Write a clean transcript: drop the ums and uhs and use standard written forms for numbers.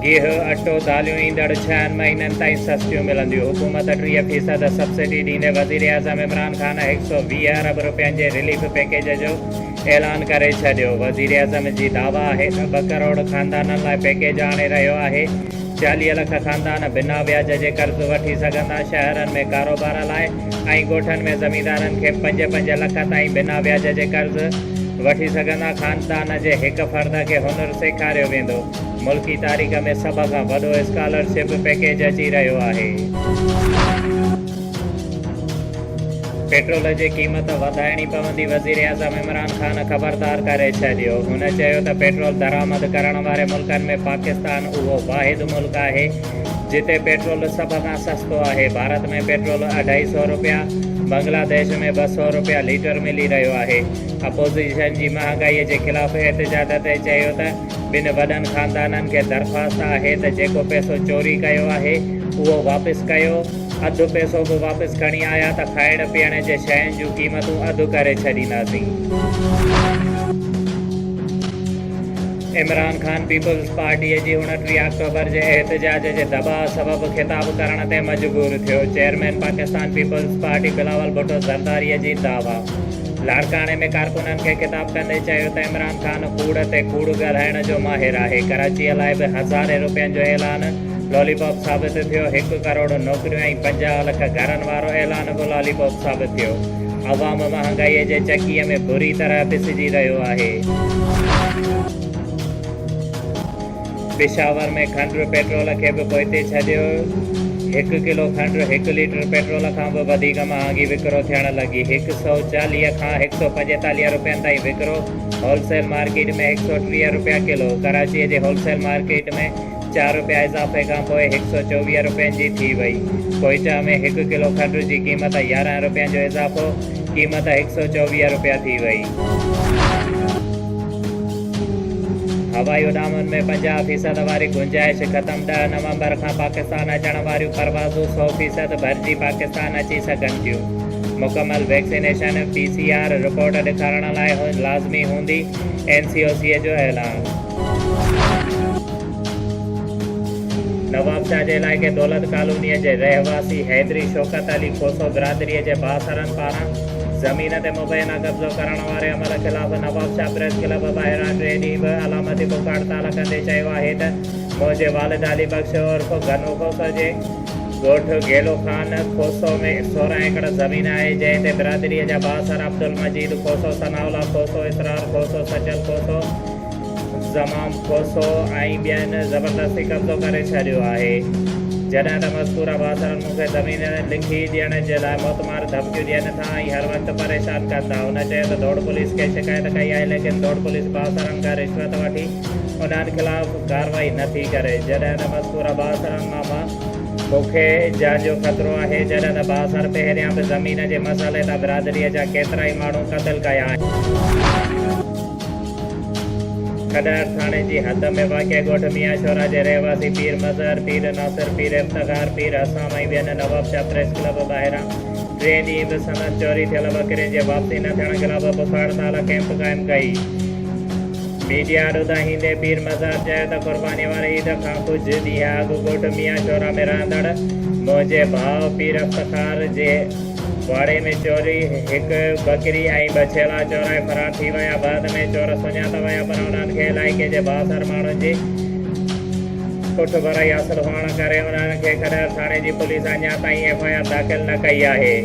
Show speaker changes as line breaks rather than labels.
گيهه، اٽو، داليون ايندڙ ڇهن مهينن تائين سستيون ملنديون، حڪومت 30 فيصد سبسڊي ڏيندي وزيراعظم عمران خان 120 ارب رپين جي رليف پيڪيج جو اعلان ڪري ڇڏيو، وزيراعظم جي دعويٰ آهي ته ٻه ڪروڙ خاندانن لاء پيڪيج آڻي رهيو آهي، 40 لک خاندان بنا وياج جي قرض وٺي سگهندا، شهرن ۾ ڪاروبار لاء ۽ ڳوٺن ۾ زميندارن کي پنج پنج لک تائين بنا وياج جي قرض وٺي سگهندا، خاندان جي هڪ فرد کي هنر سيکاريو ويندو، ملڪي تاريخ ۾ سڀ کان وڏو اسڪالرشپ پيڪيج اچي رهيو آهي. پيٽرول جي قيمت وڌائڻي پوندي، وزيراعظم عمران خان خبردار ڪري ڇڏيو. هن چيو ته پيٽرول درآمد ڪرڻ واري ملڪن ۾ پاڪستان اهو واحد ملڪ آهي جتي پيٽرول سڀ کان سستو آهي، ڀارت ۾ پيٽرول اڍائي سئو رپيا، بنگلاديش ۾ 200 رپيا ليٽر ملي رهيو آهي. اپوزيشن جي مهانگائي جي خلاف احتجاج تي چيو ته ٻن وڏن خاندانن کي درخواست آهي ته جيڪو پئسو چوري ڪيو آهي اهو واپس ڪيو، اڌ پئسو به واپس کڻي آيا ته کائڻ پيئڻ جي شين جون قيمتون اڌ ڪري ڇڏينداسين. عمران خان پيپلز پارٽيء جي 29 آڪٽوبر جي احتجاج جي دٻاء سبب خطاب ڪرڻ تي مجبور ٿيو، chairman Pakistan Peoples Party Bilawal Bhutto زرداريء جي دعويٰ. لاڙڪاڻي ۾ ڪارڪنن کي خطاب ڪندي چيو ته عمران خان ڪوڙ تي ڪوڙ ڳالهائڻ جو ماهر آهي، ڪراچيء لاء به هزارين رپين جو اعلان لالي پاپ ثابت ٿيو، هڪ ڪروڙ نوڪريون ۽ 50 لک گهرن وارو اعلان به لالي پاپ ثابت ٿيو، عوام مهانگائيء جي چڪيء ۾ بري طرح پسجي رهيو آهي. پشاور ۾ کنڊ پيٽرول کي به پوئتي ڇڏيو، هڪ ڪلو کنڊ هڪ ليٽر پيٽرول کان به وڌيڪ مهانگي وڪرو ٿيڻ لڳي، 140 کان 145 رپين تائين وڪرو، هول سيل مارڪيٽ ۾ 130 رپيا ڪلو، ڪراچي جي هول سيل مارڪيٽ ۾ چار رپيا اضافي کان پوء 124 رپين جي ٿي وئي، ڪوئيٽا ۾ هڪ ڪلو کنڊ جي قيمت 11 رپين جو اضافو، قيمت 124 رپيا ٿي وئي. هوائي اڏامن ۾ 50 فيصد واري گنجائش ختم، 10 نومبر کان پاڪستان اچڻ واريون پروازون سئو فيصد ڀرجي پاڪستان اچي سگهن ٿيون، مڪمل vaccination, P C R report ڏيکارڻ لاء لازمي هوندي، اين سي او سي جو اعلان. نوابشاهه جي علائقي دولت ڪالونيء جي رهواسي حيدري شوڪت علي کوسو برادريء جي بااثرن پاران زمين تي مبينا قبضو ڪرڻ واري عمل خلاف نوابشاهه پريس ڪلب ٻاهران ٽئين ڏينهن به علامتي بک هڙتال ڪندي چيو آهي ته منهنجي والد علي بخش عرف گنو کوسو جي ڳوٺ گيلو خان کوسو ۾ 16 ايڪڙ زمين آهي جنهن تي برادريء جا بااثر عبدالمجيد کوسو، ثناء الله کوسو، اسرار کوسو، سچل کوسو، زمام کوسو ۽ ٻين زبردستي قبضو ڪري ڇڏيو آهي. جڏهن ته مذڪوره بااثرن مون کي زمين لکي ڏيڻ جي لاء موتمار ڌمڪيون ڏين ٿا ۽ هر وقت پريشان ڪن ٿا. هن چيو ته ڌوڙ پوليس کي شڪايت ڪئي آهي ليڪن ڌوڙ پوليس بااثرن کان رشوت وٺي انهن خلاف ڪارروائي نه ٿي ڪري. جڏهن ته مذڪوره بااثرن مان مون کي جان جو خطرو آهي. جڏهن ته بااثر پهريان به زمين جي مسئلي تان برادريء جا ڪيترائي ماڻهو قتل ڪيا آهن. کڏهر ٿاڻي جي حد ۾ واقع ڳوٺ ميان شورا جي رهواسي پير مظهر، پير ناصر، پير افتخار، پير حسام ۽ ٻين نوابشاهه پريس ڪلب ٻاهران ٽئين ڏينهن به سندن چوري ٿيل ٻڪرين جي واپسي نه ٿيڻ خلاف بک هڙتال ڪئمپ قائم ڪئي. ميڊيا آڏو دانهيندي پير مظهر چيو ته قرباني واري عيد کان ڪجهه ڏينهن اڳ ڳوٺ ميان شورا ۾ رهندڙ منهنجي ڀاء پير افتخار جي واڙي ۾ چوري هڪ ٻڪري ۽ ٻه ڇيلا چورائي فرار ٿي ويا، بعد ۾ چور سڃاتا ويا پر انهن کي علائقي جي بااثر ماڻهن جي پٺڀرائي حاصل هئڻ ڪري انهن کي کڏهر ٿاڻي جي پوليس اڃا تائين ايف I R داخل نه ڪئي آهي.